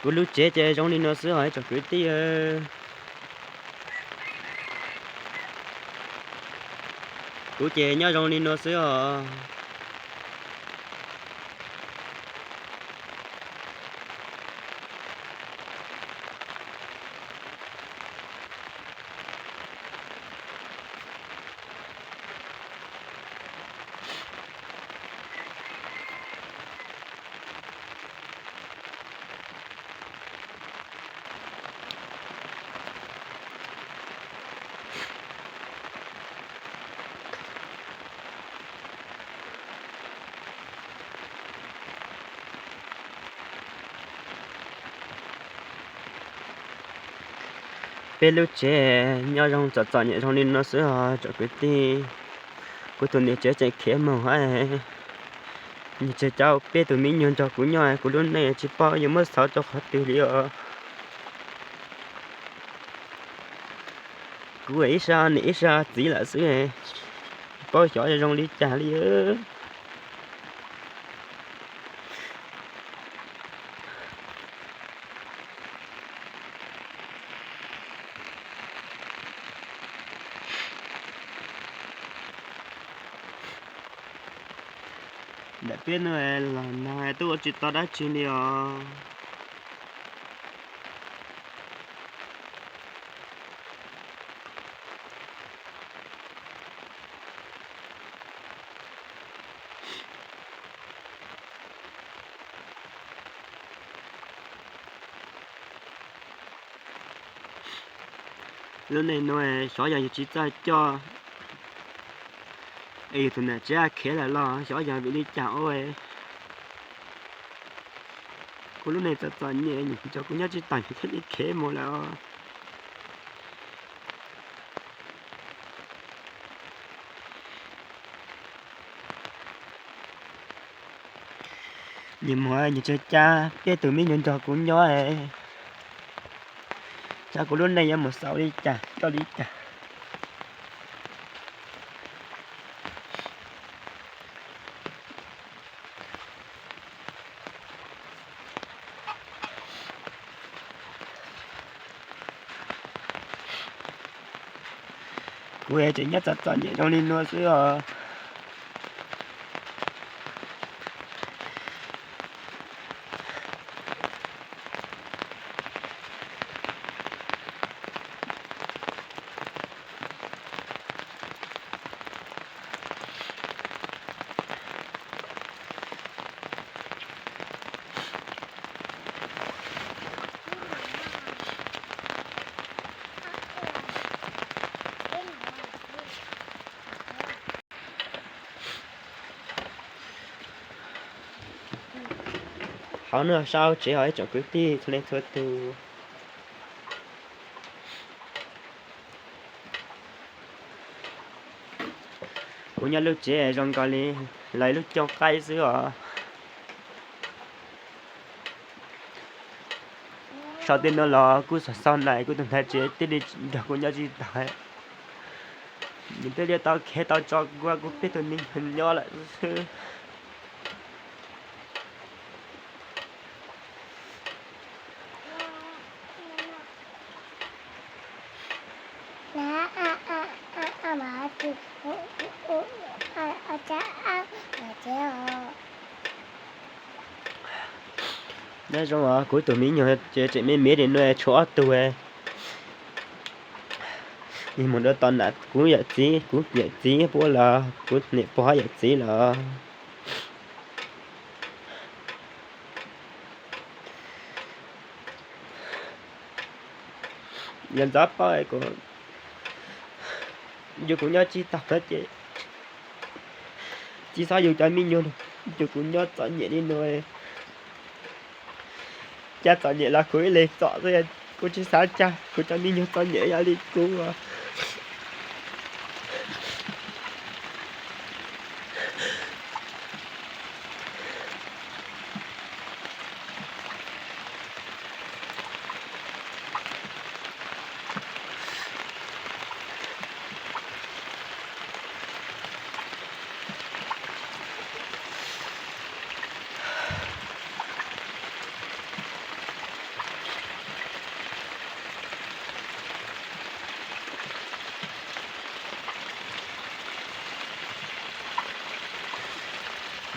Kuv lub tsev ces zoo li no xwb os tsoom kwv tij. Kuv ces nyob zoo li no xwb os. Peb lub tsev nyob zoo txom txom nyem zoo li no xwb os tsoom kwv tij. Kuv tus niam tsev tseem khiav mus, niam tsev coj peb tus me nyuag nrog kuv nyob, kuv lub neej tsis paub yuav muab xauv rau qhov twg li os. Kuv ib sab niam ib sab txiv lawm xwb, paub xyov zoo li cas li. Ntawm peb no los nag twb ua tsis tau dab tsi li os. Lub neej nuav xyov yog yus tsis txawj coj es yus tus nam tsev khiav lawm los xyov yog vim li cas ua kuv lub neej txom txom nyem, nws tso kuv nyob tsis taus thiaj li khiav mus lawm. Nws mus nws tsis coj peb tus me nyuam nrog kuv nyob, xyov kuv lub neej yuav mus xaus li cas coj li cas. Kuv tseem nyob txom txom nyem zoo li no xwb os. Hauv no sab tsev os ib tsoom kwv tij txhua leej txhua tus. Kuv nyob lub tsev zoo nkaus li lawv lub cooj qaib xwb os. Sau tej no los kuj xav xav na, kuv tus nam tsev thiaj li nrog kuv nyob tsis tau, nws thiaj li tau khiav tau tso kuv, kuv peb tug me nyuam nyob lawm xwb. Nyob zoo os, kuv tus me nyuam ces tseem me me li no tshuav ob tug. Mus rau tom na, kuv yawm txiv, kuv yawm txiv puab los kuv niam pog yawm txiv los. Yog ntxov paub, yog kuv nyob tsis tau ces tsis xav yus cov me nyuam, yog kuv nyob txom nyem li no. Caj txom nyem los kuv ib leeg txom xwb, kuv tsis xav caj kuv cov me nyuam txom nyem ib yam li kuv.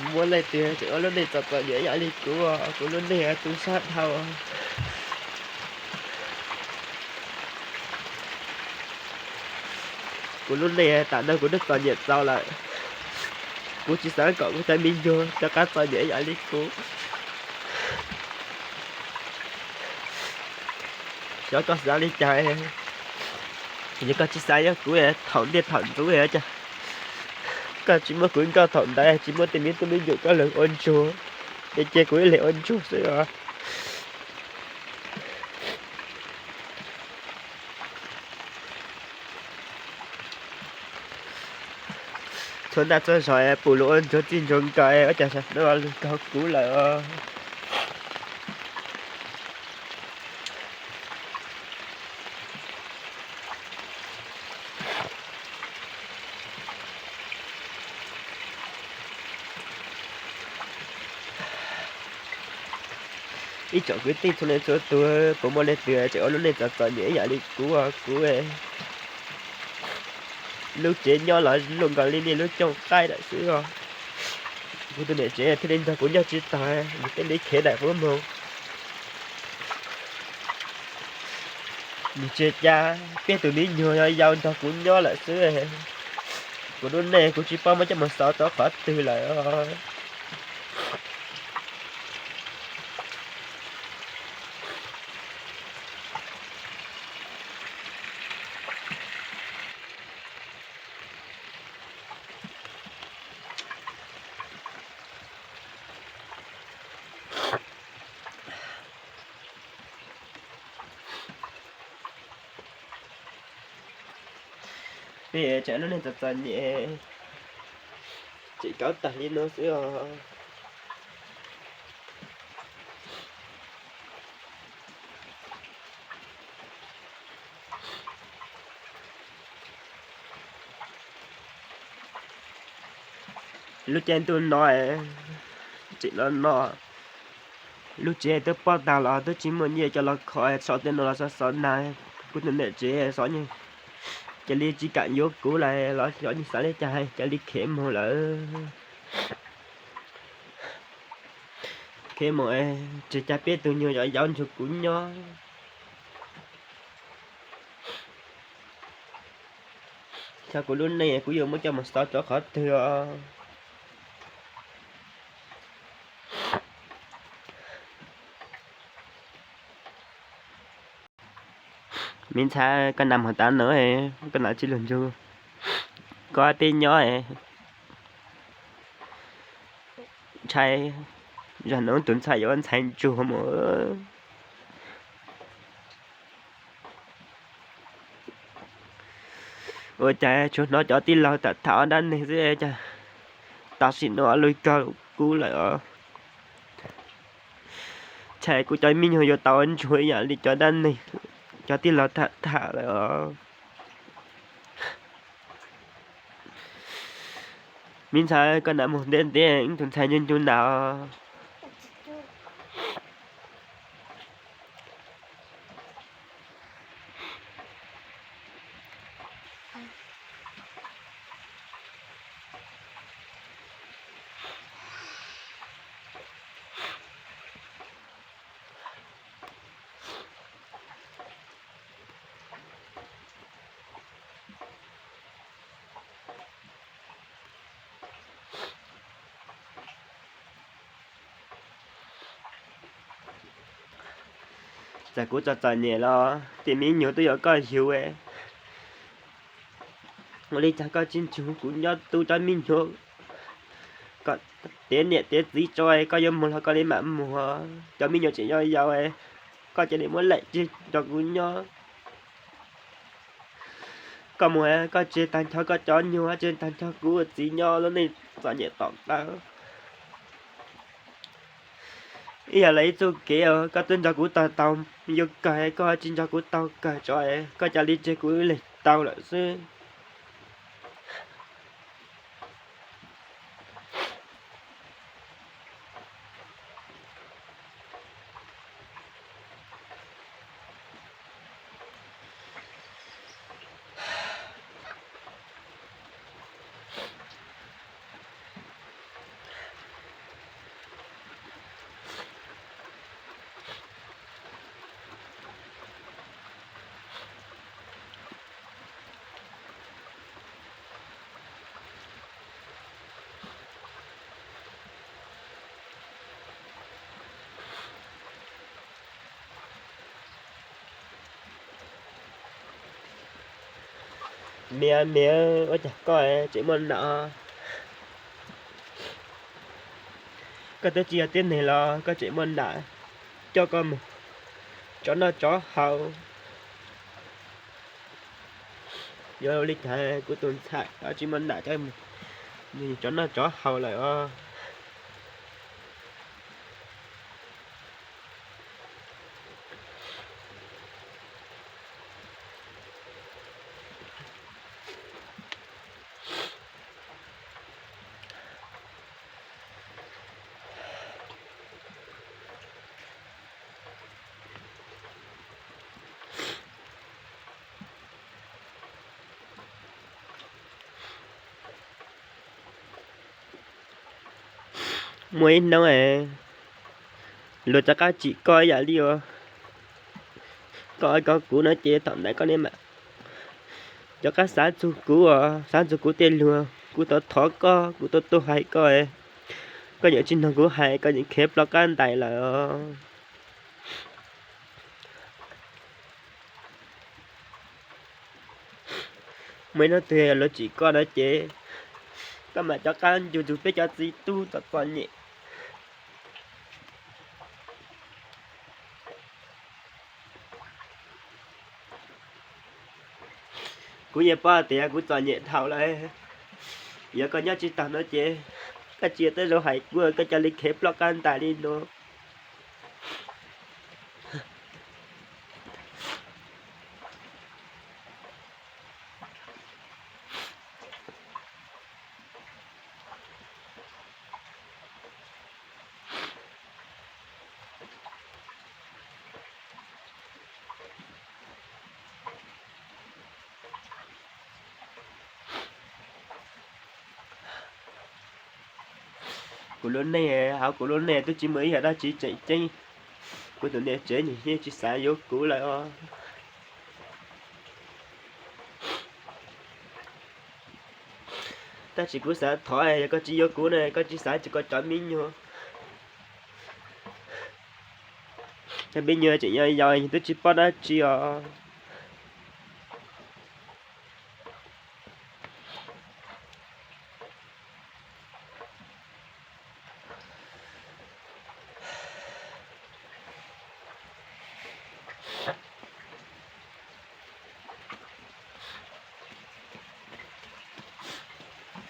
Muaj leej twg tseem ua lub neej txom txom nyem ib yam li kuv, kuv lub neej tu sab dhau. Kuv lub neej tam no kuv twb txom nyem txaus lawm, kuv tsis xav kom kuv cov me nyuam rov qab txom nyem ib yam li kuv. Xyov koj xav li cas, yog koj tsis xav yuav kuv thaum ntiaj thaum ntxub cas koj tsis muab kuv nrauj thaum ntawd, tsis muab tej me tub me nyuam koj los ua ntsuag, ces cia kuv ib leeg ua ntsuag xwb os. Txhua ntaj txhua zaus pum lus ua ntsuag txij ntsuag nkawm, ua cas no lus nkaug kuv lawm os. Ib tsoom kwv tij txhua leej txhua tus, puas muaj leej twg tseem ua lub neej txom txom nyem ib yam li kuv, kuv lub tsev nyob los luaj nkaus li nej lub cooj qaib lawm xwb os. Kuv tus niam tsev thiaj li nrog kuv nyob tsis tau, nws thiaj li khiav daim qub moog. Nws tsis ca peb tus me nyuag yau yau nrog kuv nyob lawm xwb. Kuv lub neej kuv tsis paub muab coj mus xov rau qhov twg lawm. Peb tseem lub neej txom txom nyem, tseem kaub tag li no xwb os. Lub caij ntuj no tseem los no, lub tsev twb pob tag los twb tsis muaj nyiaj coj los kho, sau tej no los xov xov nag, kuv tus niam tsev xov cia li tsis kam yuav kuv lawm los xyov nws xav li cas, cia li khiav mus lawm. Khiav mus, tsis ca peb tus nyuag yau yau nrog kuv nyob. Xyov kuv lub neej kuv yuav muab coj mus xov rau qhov twg os. Me ntxhais, koj nag moog tav no, koj nag tsis lug nrug koj peb nyob. Ntshai zag nuav tus ntxhais yuav ntxhais ntsuag mus. Ua cas tsuas hnov cov tij laug tham tham ob dab neeg xwb, cas tam sim no lug kawg kub lawm os. Ntshai kuv cov me nyuag yuav tau ntsuag ib yam li cov dab neeg, cov tij laug tham tham lawm os. Me ntxhais, koj nag moog ntev ntev, ib tug ntxhais ncu ncu nag os. Txawm kuv txom txom nyem los tej me nyuag twb yog koj yug, ua li cas koj tsis nrug kuv nyob tu cov me nyuag kom tiav niam tiav txiv tso, koj yuav mus los koj li mam mus, cov me nyuam tseem yau yau, koj cia li muab laim tseg nrog kuv nyob. Koj mus koj tseg tag nrho koj cov nyuag, tseg tag nrho kuv ua txiv nyob lub neej txom nyem tom qab. Ib yam li ib txuj kev koj twb nrog kuv taug tau yuav kawg, koj tsis nrog kuv taug kawg tso, koj cia li tseg kuv ib leeg tau lawm xwb. Me me, ua cas koj tseem muaj nam? Koj twb tsis yog tib neeg los koj tseem muaj nam coj koj mus tsov noj tsov haus. Yuav li cas kuv tus ntxhais tsis muaj nam coj mus tsov noj tsov haus lawm os. Muaj ib hnub luag rov qab tsim koj ib yam li os. Koj, koj kuv no ces thaum ntawd koj niam mam rov qab xav txog kuv os, xav txog kuv tej lus kuv tau thov koj, kuv tau tuaj hais koj. Koj yeej tsis mloog kuv hais, koj yeej khiav ploj qab ntais lawm os. Muaj ib hnub twg luag tsim koj no ces koj mam rov qab ncu ntsuj peb cov txiv tub txom txom nyem. Kuv yeej paub tias kuv txom nyem dhau lawm. Yog koj nyob tsis tau no ces koj tsis yog tej zaum hais kuv, koj cia li khiav ploj qab ntais li no. Kuv lub neej, hauv kuv lub neej twb tsis muaj ib yam dab tsi tseem ceeb. Kuv tus niam tsev nws yeej tsis xav yuav kuv lawm os. Tab sis kuv xav thov, yog koj tsis yuav kuv na, koj tsis xav tsis koj cov me nyuam. Cov me nyuam tseem yau yau, twb tsis paub dab tsi os.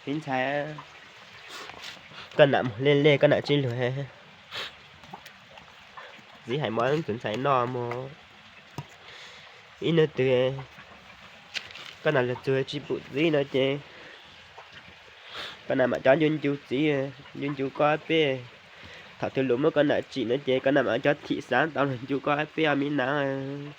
Txiv ntxhais, koj nam mus lej lej, koj nam tsis luag. Txiv hais mog, tus ntxhais no mog, ib hnub twg koj nam luag txug tsis pum txiv no ces koj nam mam cov ncu ncu txiv, ncu ncu koj ob peb. Thaum twg luag muab koj nam tsim no ces koj nam mam cov thim xav tau luag ncu koj ob peb os me nam.